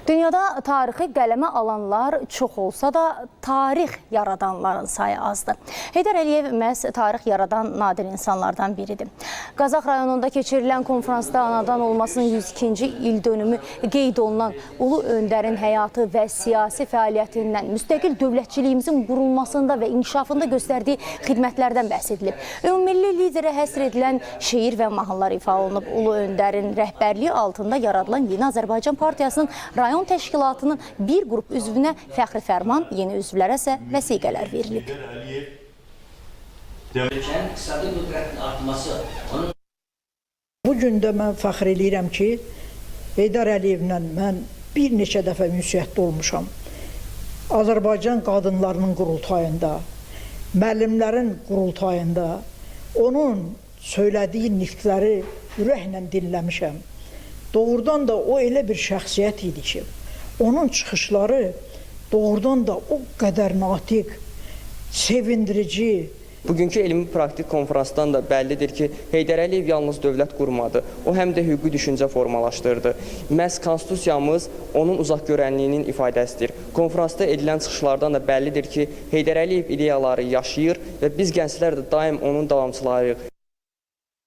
Dünyada tarixi qələmə alanlar çox olsa da, tarix yaradanların sayı azdır. Heydər Əliyev məhz tarix yaradan nadir insanlardan biridir. Qazax rayonunda keçirilən konfransda anadan olmasının 102-ci il dönümü qeyd olunan Ulu Öndərin həyatı və siyasi fəaliyyətindən, müstəqil dövlətçiliyimizin qurulmasında və inkişafında göstərdiyi xidmətlərdən bəhs edilib. Ümummilli liderə həsr edilən şeir və mahnılar ifa olunub. Ulu Öndərin rəhbərliyi altında yaradılan Yeni Azərbaycan Partiyasının rayon təşkilatının bir qrup üzvünə fəxri fərman, yeni üzvlərə isə vəsiqələr verilib. Ölçen iktisadi kudretin artması, onun Bu gün də mən fəxr eləyirəm ki, Heydər Əliyevlə mən bir neçə dəfə ünsiyyətdə olmuşam. Azərbaycan qadınlarının qurultayında, müəllimlərin qurultayında onun söylədiyi nitqləri ürəklə dinləmişəm. Doğrudan da o elə bir şəxsiyyət idi ki, onun çıxışları doğrudan da o qədər natiq, sevindirici. Bugünkü elmi praktik konfransdan da bəllidir ki, Heydər Əliyev yalnız dövlət qurmadı. O həm də hüquqi düşüncə formalaşdırdı. Məhz konstitusiyamız onun uzaqgörənliyinin ifadəsidir. Konfransda edilən çıxışlardan da bəllidir ki, Heydər Əliyev ideyaları yaşayır və biz gənclər də daim onun davamçılarıyıq.